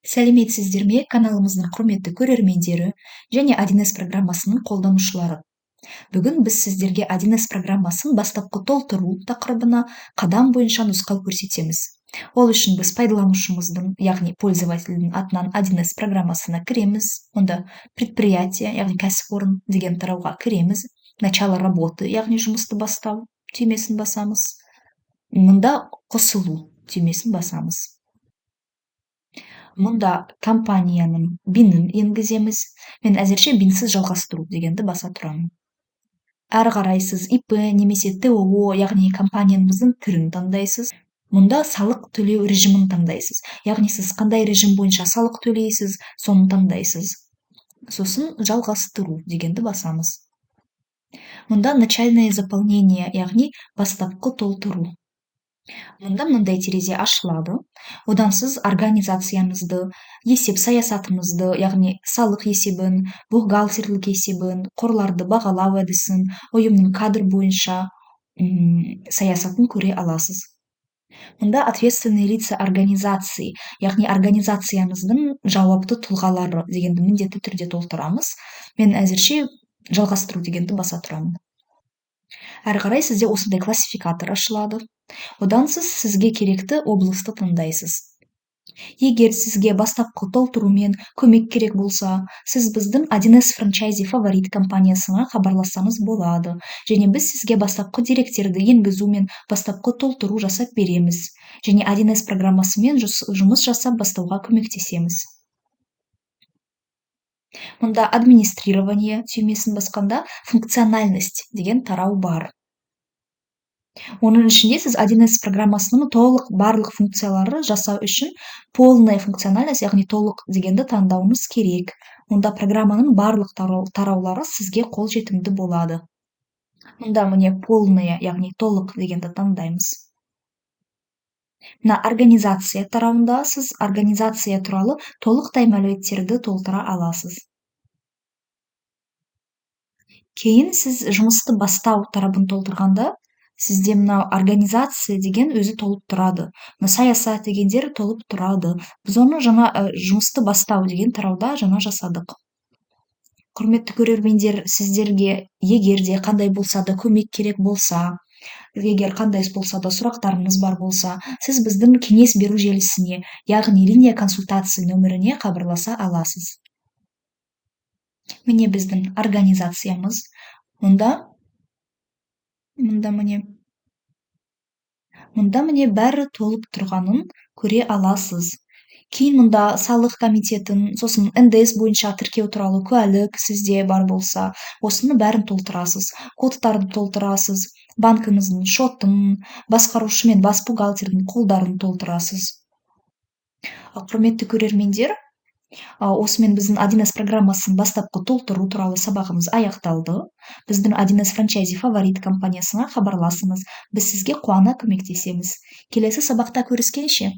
Сәлеметсіздер ме, каналымыздың құрметті көрермендері және 1С программасының қолданушылары! Бүгін біз сіздерге 1С программасын бастапқы толтыру тақырыбына қадам бойынша нұсқау көрсетеміз. Ол үшін біз пайдаланушымыздың, яғни пользовательдің атынан 1С программасына кіреміз. Онда «Предприятие», яғни кәсіпорын деген тарауға кіреміз. «Начало работы», яғни жұмысты бастау түймесін басамыз. Мұнда «Қосылу» түймесін басамыз. Мұнда компанияның БИН-ін енгіземіз. Мен әзірше БИН-сіз «Жалғастыру» дегенді баса тұрамын. Әрі қарай сіз ИП немесе ТОО, яғни компанияңыздың түрін таңдайсыз. Мұнда салық төлеу режимін таңдайсыз, яғни сіз қандай режим бойынша салық төлейсіз, соны таңдайсыз. Сосын «Жалғастыру» дегенді басамыз. Мұнда «Начальное заполнение», яғни бастапқы толтыру. Мұнда мынандай терезе ашылады. Одан сіз организацияңызды, есеп саясатыңызды, яғни салық есебін, бухгалтерлік есебін, қорларды бағалау әдісін, ұйымның кадр бойынша саясатын көре аласыз. Мұнда «Ответственные лица организации», яғни организацияңыздың жауапты тұлғалары дегенді міндетті түрде толтырамыз. Мен әзірше «Жалғастыру» дегенді баса тұрамын. Әрі қарай сізде осындай классификатор ашылады. Одан сіз сізге керекті облысты таңдайсыз. Егер сізге бастапқы толтырумен көмек керек болса, сіз біздің 1С франчайзи «Фаворит» компаниясына хабарлассаңыз болады және біз сізге бастапқы деректерді енгізу мен бастапқы толтыру жасап береміз және 1С программасымен жұмыс жасап бастауға көмектесеміз. Мұнда «Администрирование» түймесін басқанда, «Функциональность» деген тарау бар. Оның ішінде сіз 1С программасының толық барлық функциялары жасау үшін «Полная функциональность», яғни толық дегенді таңдауыңыз керек. Онда программаның барлық тараулары сізге қолжетімді болады. Мұнда, міне, «Полная», яғни толық дегенді таңдаймыз. Мына «Организация» тарауында сіз организация туралы толықтай мәліметтерді толтыра аласыз. Кейін сіз жұмысты бастау тарабын толтырғанда, сізде мынау «Организация» деген өзі толып тұрады, мына «Саясат» дегендер толып тұрады. Біз оны жаңа жұмысты бастау деген тарауда жаңа жасадық. Құрметті көрермендер, сіздерге егер де қандай болса да көмек керек болса, егер қандай болса да сұрақтарыңыз бар болса, сіз біздің кеңес беру желісіне, яғни линия консультации нөміріне хабарласа аласыз. Міне, біздің организациямыз. Мұнда, міне, мұнда, міне, бәрі толып тұрғанын көре аласыз. Кейін мұнда салық комитетін, сосын НДС бойынша тіркеу туралы куәлік сізде бар болса, осыны бәрін толтырасыз, кодтарды толтырасыз, банкіңіздің шотын, басқарушы мен бас бухгалтердің қолдарын толтырасыз. Құрметті көрермендер, осымен біздің 1С программасын бастапқы толтыру туралы сабағымыз аяқталды. Біздің 1С франчайзи «Фаворит» компаниясына хабарласыңыз, біз сізге қуана көмектесеміз. Келесі сабақта көріскенше!